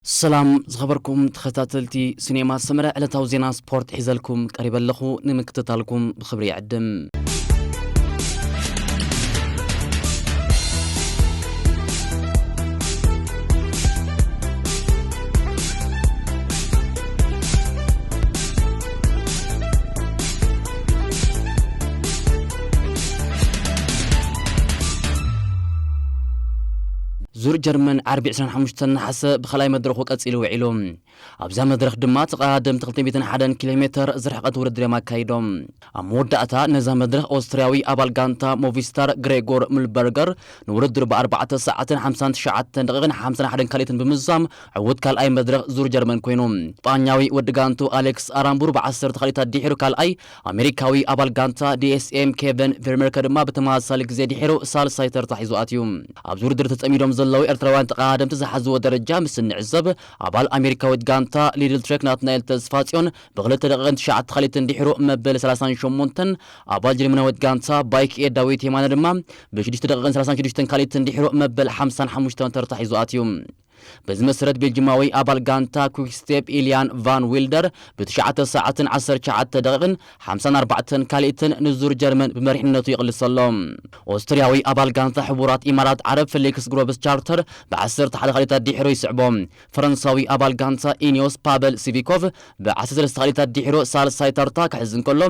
ሰላም ዝኸበርኩም ተኸታተልቲ ሲኔማ ሰመረ፣ ዕለታዊ ዜና ስፖርት ሒዘልኩም ቀሪበ ኣለኹ። ንምክትታልኩም ብኽብሪ ይዕድም። ዙር ጀርመን ዓርቢ ዕስራን ሓሙሽተን ነሓሰ ብኻልኣይ መድረኹ ቀጺሉ ውዒሉ። ኣብዛ መድረኽ ድማ ተቐዳደምቲ ክልተ ሚእትን ሓደን ኪሎ ሜተር ዝርሕቐት ውድድር እዮም ኣካይዶም። ኣብ መወዳእታ ነዛ መድረኽ ኦስትርያዊ ኣባል ጋንታ ሞቪስታር ግሬጎር ሙልበርገር ንውድድሩ ብኣርባዕተ ሰዓትን ሓምሳን ትሽዓተን ደቂቕን ሓምሳን ሓደን ካልኢትን ብምዝዛም ዕዉት ካልኣይ መድረኽ ዙር ጀርመን ኮይኑ። ስጳኛዊ ወዲ ጋንቱ ኣሌክስ ኣራምቡር ብዓሰርተ ካልኢታት ድሒሩ ካልኣይ፣ ኣሜሪካዊ ኣባል ጋንታ ዲ ኤስ ኤም ኬቨን ቨርመርከ ድማ ብተመሳሳሊ ግዜ ድሒሩ ሳልሳይ ተርታ ሒዙ ኣትዩ። ኣብዚ ውድድር ተጸሚዶም ዘለዉ ኤርትራውያን ተቐዳደምቲ ዝሓዝዎ ደረጃ ምስ እንዕዘብ፣ ኣባል ኣሜሪካዊት ጋንታ ሊድል ትሬክ ናትናኤል ተስፋጽዮን ብክልተ ደቂቕን ትሽዓተ ካልኢትን ድሒሩ መበል ሰላሳን ሸሞንተን፣ ኣባል ጀርመናዊት ጋንታ ባይክ ኤ ዳዊት የማነ ድማ ብሽዱሽተ ደቂቕን ሰላሳን ሽዱሽተን ካልኢትን ድሒሩ መበል ሓምሳን ሓሙሽተን ተርታ ሒዙ ኣትዩ። በዚ መሰረት ቤልጅማዊ ኣባል ጋንታ ኩክስቴፕ ኢልያን ቫን ዊልደር ብትሽዓተ ሰዓትን ዓሰርተ ትሽዓተ ደቂቕን ሓምሳን ኣርባዕተን ካልኢትን ንዙር ጀርመን ብመሪሕነቱ ይቕልስ ኣሎ። ኦስትርያዊ ኣባል ጋንታ ሕቡራት ኢማራት ዓረብ ፌሊክስ ግሮብስ ቻርተር ብዓሰርተ ሓደ ካልኢታት ድሒሩ ይስዕቦ። ፈረንሳዊ ኣባል ጋንታ ኢኒዮስ ፓበል ሲቪኮቭ ብዓሰርተ ሰለስተ ካልኢታት ድሒሩ ሳልሳይ ተርታ ክሕዝ እንከሎ፣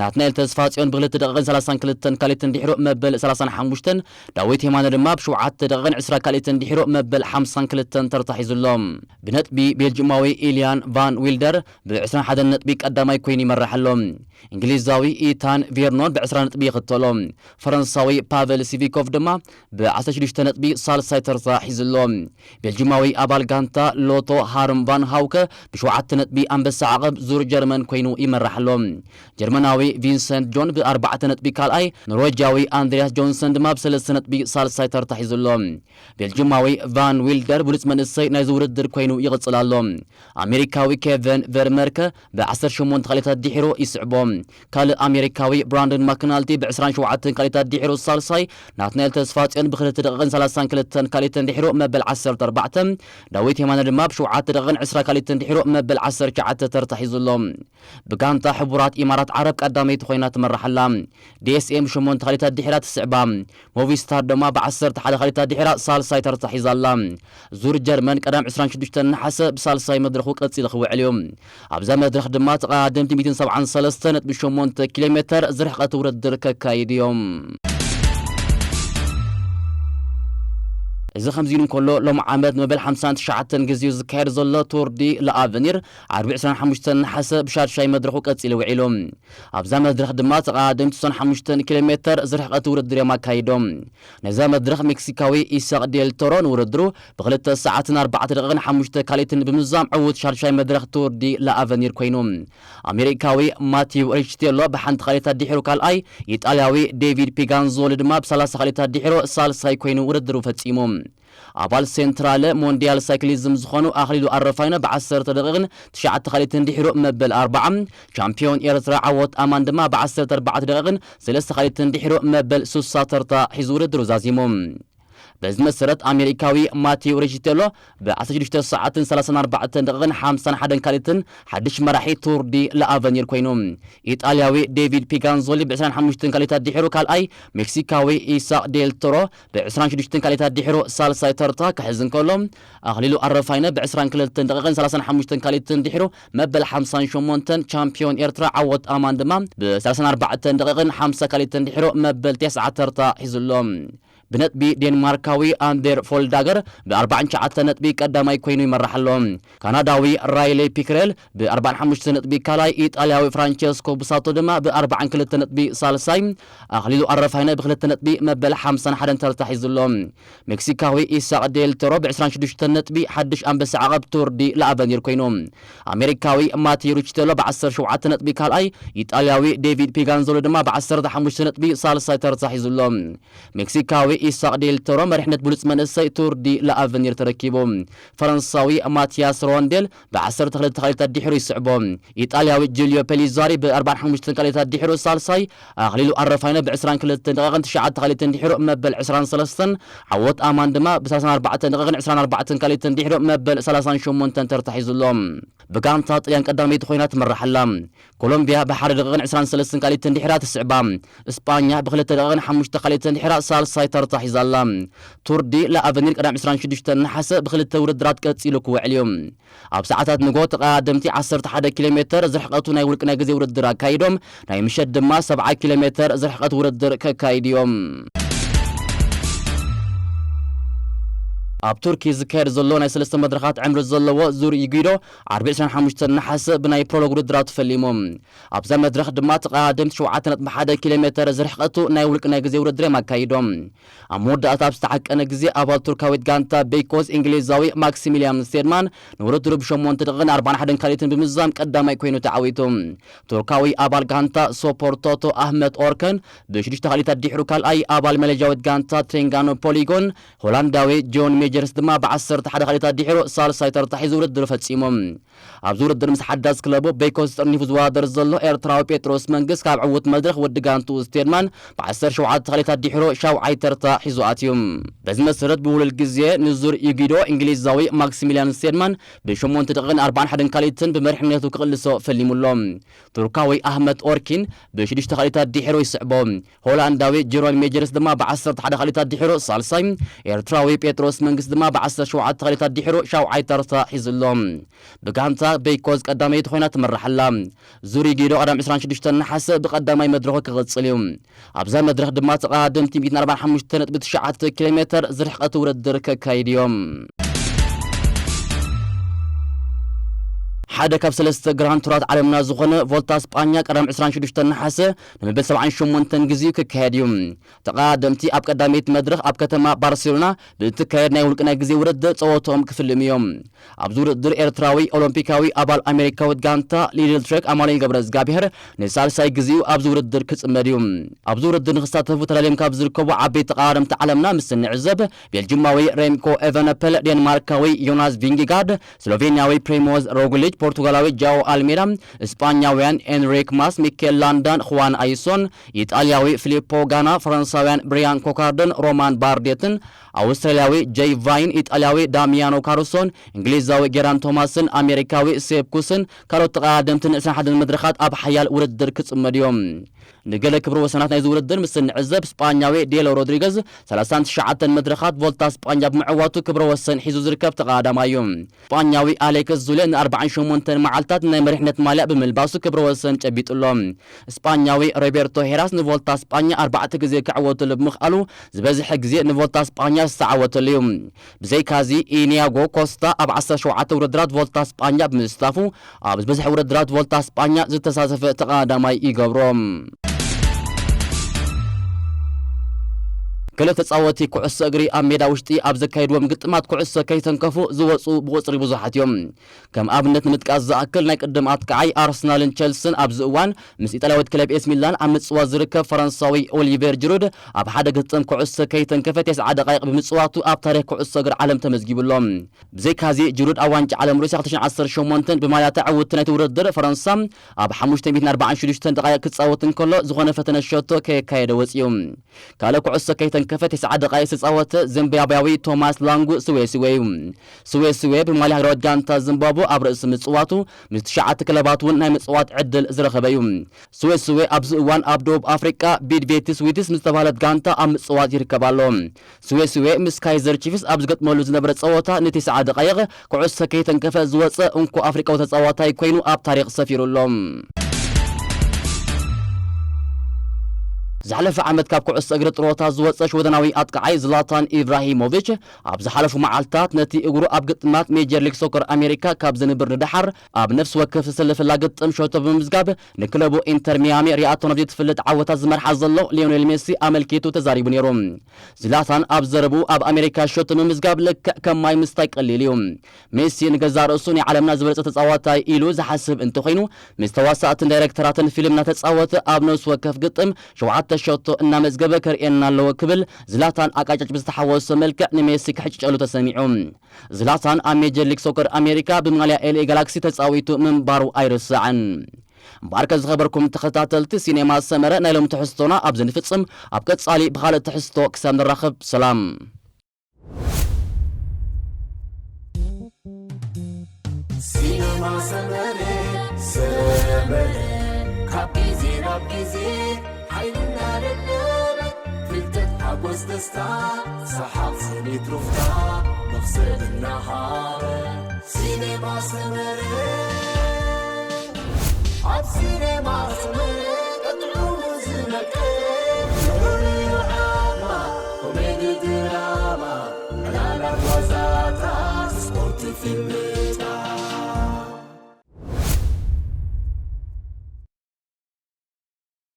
ናትናኤል ተስፋጽዮን ብክልተ ደቂቕን ሰላሳን ክልተን ካልኢትን ድሒሩ መበል ሰላሳን ሓሙሽተን፣ ዳዊት የማነ ድማ ብሸውዓተ ደቂቕን ዕስራ ካልኢትን ድሒሩ መበል ሓምሳን ክልተን ተርታ ሒዙ ኣሎ። ብነጥቢ ቤልጅማዊ ኢልያን ቫን ዊልደር ብዕስራን ሓደን ነጥቢ ቀዳማይ ኮይኑ ይመርሕ ኣሎ። እንግሊዛዊ ኢታን ቬርኖን ብዕስራ ነጥቢ ይኽተሎ። ፈረንሳዊ ፓቨል ሲቪኮቭ ድማ ብዓሰርተ ሽዱሽተ ነጥቢ ሳልሳይ ተርታ ሒዙ ኣሎ። ቤልጅማዊ ኣባል ጋንታ ሎቶ ሃርም ቫን ሃውከ ብሸውዓተ ነጥቢ ኣንበሳ ዓቐብ ዙር ጀርመን ኮይኑ ይመርሕ ኣሎ። ጀርመናዊ ቪንሰንት ጆን ብኣርባዕተ ነጥቢ ካልኣይ፣ ኖርዌጃዊ ኣንድሪያስ ጆንሰን ድማ ብሰለስተ ነጥቢ ሳልሳይ ተርታ ሒዙ ኣሎ። ቤልጅማዊ ቫን ዊልደር ብሉጽ መንእሰይ ናይዚ ውድድር ኮይኑ ይቕጽል ኣሎ። ኣሜሪካዊ ኬቨን ቨርመርከ ብዓሰርተ ሸሞንተ ካልኢታት ድሒሩ ይስዕቦ። ካልእ ኣሜሪካዊ ብራንደን ማክናልቲ ብዕስራን ሸውዓተን ካልኢታት ድሒሩ ሳልሳይ፣ ናትናኤል ተስፋጽዮን ብክልተ ደቂቕን ሰላሳን ክልተን ካልኢትን ድሒሩ መበል ዓሰርተ ኣርባዕተ፣ ዳዊት የማነ ድማ ብሸውዓተ ደቂቕን ዕስራ ካልኢትን ድሒሩ መበል ዓሰርተ ትሽዓተ ተርታ ሒዙ ኣሎ። ብጋንታ ሕቡራት ኢማራት ዓረብ ቀዳመይቲ ኮይና ትመርሕ ኣላ። ዲ ኤስ ኤም ሸሞንተ ካልኢታት ድሒራ ትስዕባ። ሞቪስታር ድማ ብዓሰርተ ሓደ ካልኢታት ድሒራ ሳልሳይ ተርታ ሒዛ ኣላ። ዙር ጀርመን ቀዳም ዕስራን ሽዱሽተን ነሓሰ ብሳልሳይ መድረኹ ቀጺሉ ክውዕል እዩ። ኣብዛ መድረኽ ድማ ተቐዳደምቲ ሚእትን ሰብዓን ሰለስተ ነጥቢ ሸሞንተ ኪሎ ሜተር ዝርሕቐት ውድድር ከካይዱ እዮም። እዚ ከምዚ ኢሉ እንከሎ፣ ሎም ዓመት ንመበል ሓምሳን ትሽዓተን ግዜኡ ዝካየድ ዘሎ ቱር ዲ ለኣቨኒር ዓርቢ ዕስራን ሓሙሽተን ነሓሰ ብሻድሻይ መድረኹ ቀጺሉ ውዒሉ። ኣብዛ መድረኽ ድማ ተቐዳደምቲ ሶን ሓሙሽተ ኪሎ ሜተር ዝርሕቐት ውድድር እዮም ኣካይዶም። ነዛ መድረኽ ሜክሲካዊ ኢሳቕ ዴል ቶሮ ንውድድሩ ብክልተ ሰዓትን ኣርባዕተ ደቂቕን ሓሙሽተ ካልኢትን ብምዛም ዕዉት ሻድሻይ መድረኽ ቱር ዲ ለኣቨኒር ኮይኑ። ኣሜሪካዊ ማቲው ሪችቴሎ ብሓንቲ ካልኢታት ድሒሩ ካልኣይ፣ ኢጣልያዊ ዴቪድ ፒጋንዞሊ ድማ ብሰላሳ ካልኢታት ድሒሩ ሳልሳይ ኮይኑ ውድድሩ ፈጺሙ። ኣባል ሴንትራለ ሞንዲያል ሳይክሊዝም ዝኾኑ ኣኽሊሉ ኣረፋይነ ብዓሰርተ ደቂቕን ትሽዓተ ካልኢትን ድሒሩ መበል ኣርባዓ፣ ቻምፒዮን ኤርትራ ዓወት ኣማን ድማ ብዓሰርተ ኣርባዕተ ደቂቕን ሰለስተ ካልኢትን ድሒሩ መበል ሱሳ ተርታ ሒዙ ውድድሩ ዛዚሙ። በዚ መሰረት ኣሜሪካዊ ማቲው ሪቺቴሎ ብዓሰርተ ሽዱሽተ ሰዓትን ሰላሳን ኣርባዕተን ደቂቕን ሓምሳን ሓደን ካልኢትን ሓድሽ መራሒ ቱር ዲ ለኣቨኒር ኮይኑ። ኢጣልያዊ ዴቪድ ፒጋንዞሊ ብዕስራን ሓሙሽተን ካልኢታት ድሒሩ ካልኣይ፣ ሜክሲካዊ ኢሳቅ ዴል ቶሮ ብዕስራን ሽዱሽተን ካልኢታት ድሒሩ ሳልሳይ ተርታ ክሕዝ እንከሎ፣ ኣኽሊሉ ኣረፋይነ ብዕስራን ክልተን ደቂቕን ሰላሳን ሓሙሽተን ካልኢትን ድሒሩ መበል ሓምሳን ሸሞንተን፣ ቻምፒዮን ኤርትራ ዓወት ኣማን ድማ ብሰላሳን ኣርባዕተን ደቂቕን ሓምሳ ካልኢትን ድሒሩ መበል ተስዓ ተርታ ሒዙ ኣሎ። ብነጥቢ ዴንማርካዊ ኣምቤር ፎልዳገር ብኣርባዓን ትሽዓተን ነጥቢ ቀዳማይ ኮይኑ ይመርሕ ኣሎ። ካናዳዊ ራይሌ ፒክሬል ብኣርባዓን ሓሙሽተን ነጥቢ ካልኣይ፣ ኢጣልያዊ ፍራንቸስኮ ቡሳቶ ድማ ብኣርባዓን ክልተን ነጥቢ ሳልሳይ፣ ኣኽሊሉ ኣረፋይነ ብክልተ ነጥቢ መበል ሓምሳን ሓደን ተርታ ሒዙ ኣሎ። ሜክሲካዊ ኢሳቅ ዴል ቶሮ ብዕስራን ሽዱሽተን ነጥቢ ሓድሽ ኣንበሳ ዓቐብ ቱር ዲ ለኣቨኒር ኮይኑ። ኣሜሪካዊ ማቲ ሩቺቴሎ ብዓሰርተ ሸውዓተ ነጥቢ ካልኣይ፣ ኢጣልያዊ ዴቪድ ፒጋንዞሎ ድማ ብዓሰርተ ሓሙሽተ ነጥቢ ሳልሳይ ተርታ ሒዙ ኣሎ። ሜክሲካዊ ኢሳቅ ዴል ቶሮ መሪሕነት ብሉጽ መንእሰይ ቱር ዲ ላኣቨኒር ተረኪቡ። ፈረንሳዊ ማቲያስ ሮንዴል ብ12 ተኻሊት ኣዲሕሩ ይስዕቦ። ኢጣልያዊ ጁልዮ ፔሊዛሪ ብ45 ተኻሊት ኣዲሕሩ ሳልሳይ፣ ኣኽሊሉ ኣረፋይነ ብ22 ደቂቕን ትሽዓተ ተኻሊትን ድሕሩ መበል 23፣ ዓወት ኣማን ድማ ብ34 ደቂቕን 24 ተኻሊትን ድሕሩ መበል 38 ተርታ ሒዙ ኣሎ። ብጋንታ ጥልያን ቀዳመይቲ ኮይና ትምራሕ ኣላ። ኮሎምቢያ ብሓደ ደቂቕን 23 ተኻሊትን ድሕራ ትስዕባ። እስጳኛ ብክልተ ደቂቕን ሓሙሽተ ተኻሊትን ድሕራ ሳልሳይ ተርታ ሒዛ ኣላ። ቱር ዲ ላኣቨኒር ቀዳም 26 ነሓሰ ብክልተ ውድድራት ቀጺሉ ክውዕል እዩ። ኣብ ሰዓታት ንጎ ተቐዳደምቲ 11 ኪሎ ሜተር ዝርሕቀቱ ናይ ውልቂ ናይ ግዜ ውድድር ኣካይዶም፣ ናይ ምሸት ድማ 70 ኪሎ ሜተር ዝርሕቀት ውድድር ከካይዱ እዮም። ኣብ ቱርኪ ዝካየድ ዘሎ ናይ ሰለስተ መድረኻት ዕምሪ ዘለዎ ዙር ዩጊዶ ዓርቢ 25 ነሓሰ ብናይ ፕሮሎግ ውድድራት ፈሊሙ። ኣብዛ መድረኽ ድማ ተቐዳደምቲ 7.1 ኪሎ ሜተር ዝርሕቀቱ ናይ ውልቂ ናይ ግዜ ውድድር እዮም ኣካይዶም። ኣብ መወዳእታ ኣብ ዝተዓቀነ ግዜ ኣባል ቱርካዊት ጋንታ ቤይኮዝ እንግሊዛዊ ማክሲሚሊያን ስቴድማን ንውድድሩ ብ8 ደቂቕን 41 ካሊትን ብምዝዛም ቀዳማይ ኮይኑ ተዓዊቱ። ቱርካዊ ኣባል ጋንታ ሶፖርቶቶ ኣህመት ኦርከን ብ6 ካሊት ኣዲሕሩ ካልኣይ፣ ኣባል መለጃዊት ጋንታ ትሬንጋኖ ፖሊጎን ሆላንዳዊ ጆን ሜጀርስ ድማ ብ11 ካሊት ኣዲሕሩ ሳልሳይ ተርታ ሒዙ ውድድሩ ፈጺሙ። ኣብዚ ውድድር ምስ ሓዳስ ክለቡ ቤይኮስ ተጠርኒፉ ዝወዳደር ዘሎ ኤርትራዊ ጴጥሮስ መንግስ ካብ ዕዉት መድረኽ ወዲ ጋንቱ ስቴድማን ብ17 ተኻሊት ኣዲሕሮ ሻውዓይ ተርታ ሒዙ ኣትዩ። በዚ መሰረት ብውሉል ግዜ ንዙር ዩጊዶ እንግሊዛዊ ማክሲሚሊያን ስቴድማን ብ8 ደቂቕን 41 ካሊትን ብመሪሕነቱ ክቕልሶ ፈሊሙ ኣሎ። ቱርካዊ ኣህመድ ኦርኪን ብ6 ተኻሊት ኣዲሕሮ ይስዕቦ። ሆላንዳዊ ጀሮን ሜጀርስ ድማ ብ11 ተኻሊት ኣዲሕሮ ሳልሳይ፣ ኤርትራዊ ጴጥሮስ መንግስ ድማ ብ17 ተኻሊት ኣዲሕሮ ሻውዓይ ተርታ ሒዙ ኣሎ። ብጋንታ ቤይኮዝ ቀዳመይቲ ኮይና ትመርሕ ኣላ። ዙሪ ጊዶ ቀዳም 26 ነሓሰ ብቀዳማይ መድረኹ ክቕጽል እዩ። ኣብዛ መድረኽ ድማ ተቐዳደምቲ 145.9 ኪሎ ሜተር ዝርሕቀት ውድድር ከካይድ እዮም። ሓደ ካብ ሰለስተ ግራንድ ቱራት ዓለምና ዝኾነ ቮልታ ስጳኛ ቀዳም 26 ነሓሰ ንመበል 78 ግዜኡ ክካየድ እዩ። ተቐዳደምቲ ኣብ ቀዳመይቲ መድረኽ ኣብ ከተማ ባርሴሎና ብእትካየድ ናይ ውልቂ ናይ ግዜ ውድድር ጸወትኦም ክፍልም እዮም። ኣብዚ ውድድር ኤርትራዊ ኦሎምፒካዊ ኣባል ኣሜሪካዊት ጋንታ ሊድል ትሬክ ኣማኑኤል ገብረ እግዚኣብሔር ንሳልሳይ ግዜኡ ኣብዚ ውድድር ክጽመድ እዩ። ኣብዚ ውድድር ንክሳተፉ ተዳልዮም ካብ ዝርከቡ ዓበይቲ ተቐዳደምቲ ዓለምና ምስ እንዕዘብ፣ ቤልጅማዊ ሬምኮ ኤቨነፐል፣ ዴንማርካዊ ዮናስ ቪንጊጋርድ፣ ስሎቬንያዊ ፕሪሞዝ ሮግሊች፣ ፖርቱጋላዊ ጃኦ ኣልሜዳ፣ እስጳኛውያን ኤንሪክ ማስ፣ ሚኬል ላንዳን፣ ኹዋን ኣይሶን፣ ኢጣልያዊ ፊሊፖ ጋና፣ ፈረንሳውያን ብሪያን ኮካርድን ሮማን ባርዴትን፣ ኣውስትራልያዊ ጄይ ቫይን፣ ኢጣልያዊ ዳሚያኖ ካሩሶን፣ እንግሊዛዊ ጌራን ቶማስን ኣሜሪካዊ ሴፕ ኩስን ካልኦት ተቐዳደምትን 21 መድረኻት ኣብ ሓያል ውድድር ክጽመዱ እዮም። ንገለ ክብረ ወሰናት ናይዚ ውድድር ምስ እንዕዘብ፣ ስጳኛዊ ዴሎ ሮድሪገዝ 39 መድረኻት ቮልታ ስጳኛ ብምዕዋቱ ክብረ ወሰን ሒዙ ዝርከብ ተቐዳዳማይ እዩ። ስጳኛዊ ኣሌክስ ዙሌ ን48 መዓልታት ናይ መሪሕነት ማልያ ብምልባሱ ክብረ ወሰን ጨቢጡ ኣሎ። ስጳኛዊ ሮቤርቶ ሄራስ ንቮልታ ስጳኛ ኣርባዕተ ግዜ ክዕወተሉ ብምኽኣሉ፣ ዝበዝሐ ግዜ ንቮልታ ስጳኛ ዝተዓወተሉ እዩ። ብዘይካዚ፣ ኢንያጎ ኮስታ ኣብ 17 ውድድራት ቮልታ ስጳኛ ብምስታፉ፣ ኣብ ዝበዝሐ ውድድራት ቮልታ ስጳኛ ዝተሳተፈ ተቐዳዳማይ ይገብሮ። ክልተ ተጻወቲ ኩዕሶ እግሪ ኣብ ሜዳ ውሽጢ ኣብ ዘካየድዎም ግጥማት ኩዕሶ ከይተንከፉ ዝወጹ ብቁጽሪ ብዙሓት እዮም። ከም ኣብነት ንምጥቃስ ዝኣክል፣ ናይ ቅድም ኣጥቃዓይ ኣርሰናልን ቸልስን ኣብዚ እዋን ምስ ኢጣልያዊት ክለብ ኤስ ሚላን ኣብ ምጽዋት ዝርከብ ፈረንሳዊ ኦሊቨር ጅሩድ ኣብ ሓደ ግጥም ኩዕሶ ከይተንከፈ 90 ደቃይቕ ብምጽዋቱ ኣብ ታሪኽ ኩዕሶ እግሪ ዓለም ተመዝጊቡ ኣሎ። ብዘይካዚ፣ ጅሩድ ኣብ ዋንጫ ዓለም ሩስያ 2018 ብማልያ ተዕውቲ ናይቲ ውድድር ፈረንሳ ኣብ 546 ደቃይቕ ክጻወት እንከሎ፣ ዝኾነ ፈተነ ሸቶ ከየካየደ ወጺኡ። ካልእ ኩዕሶ ከይተንከፈ 90 ደቃይቕ ዝተጻወተ ዚምባብያዊ ቶማስ ላንጉ ስዌስዌ እዩ። ስዌስዌ ብማልያ ሃገራዊት ጋንታ ዚምባብወ ኣብ ርእሲ ምጽዋቱ፣ ምስ ትሽዓተ ክለባት እውን ናይ ምጽዋት ዕድል ዝረኸበ እዩ። ስዌስዌ ኣብዚ እዋን ኣብ ደቡብ ኣፍሪቃ ቢድቬትስ ዊትስ ምስ ዝተባህለት ጋንታ ኣብ ምጽዋት ይርከብ ኣሎ። ስዌስዌ ምስ ካይዘር ቺፍስ ኣብ ዝገጥመሉ ዝነበረ ጸወታ ን90 ደቃይቕ ኩዕሶ ከይተንከፈ ዝወጸ እንኮ ኣፍሪቃዊ ተጻዋታይ ኮይኑ ኣብ ታሪኽ ሰፊሩ ኣሎ። ዝሓለፈ ዓመት ካብ ኩዕሶ እግሪ ጥሮታ ዝወጸ ሽወደናዊ ኣጥቃዓይ ዝላታን ኢብራሂሞቪች፣ ኣብ ዝሓለፉ መዓልታት ነቲ እግሩ ኣብ ግጥማት ሜጀር ሊግ ሶከር ኣሜሪካ ካብ ዝንብር ንደሓር፣ ኣብ ነፍሲ ወከፍ ዝተሰለፈላ ግጥም ሸቶ ብምምዝጋብ ንክለቡ ኢንተር ሚያሚ ሪኣቶ ናብ ዘይትፈልጥ ዓወታት ዝመርሓ ዘሎ ሊዮኔል ሜሲ ኣመልኪቱ ተዛሪቡ ነይሩ። ዝላታን ኣብ ዘረብኡ፣ ኣብ ኣሜሪካ ሸቶ ምምዝጋብ ልክዕ ከም ማይ ምስታይ ቀሊል እዩ። ሜሲ ንገዛእ ርእሱ ናይ ዓለምና ዝበለጸ ተጻዋታይ ኢሉ ዝሓስብ እንተኾይኑ፣ ምስ ተዋሳእትን ዳይሬክተራትን ፊልም እናተጻወተ ኣብ ነፍሲ ወከፍ ግጥም ሸውዓተ ሸቶ እናመዝገበ ከርእየና ኣለዎ ክብል ዝላታን ኣቃጫጭ ብዝተሓወሶ መልክዕ ንሜሲ ክሕጭጨሉ ተሰሚዑ። ዝላታን ኣብ ሜጀር ሊግ ሶከር ኣሜሪካ ብማልያ ኤልኤ ጋላክሲ ተጻዊቱ ምንባሩ ኣይርሳዕን። እምበኣርከ ዝኸበርኩም ተኸታተልቲ ሲኔማ ሰመረ ናይ ሎም ትሕዝቶና ኣብዚ ንፍጽም። ኣብ ቀጻሊ ብኻልእ ትሕዝቶ ክሳብ ንራኸብ ሰላም። ሲነማ ሰመረ ሰመረ ካብ ግዜ ናብ ግዜ ሓይልና ደለበ ፍልጠት ሓጎስ ደስታ ሰሓቕ ስኒት ሩፍታ መኽሰብ እናሃበ ሲነማ ሰመረ ኣብ ሲነማ ሰመረ ቀጥዑ ዝነቀ ዝሑሉ ዓማ ኮሜዲ ድራማ ዕላላት ዋዛታት ስፖርት ፊልም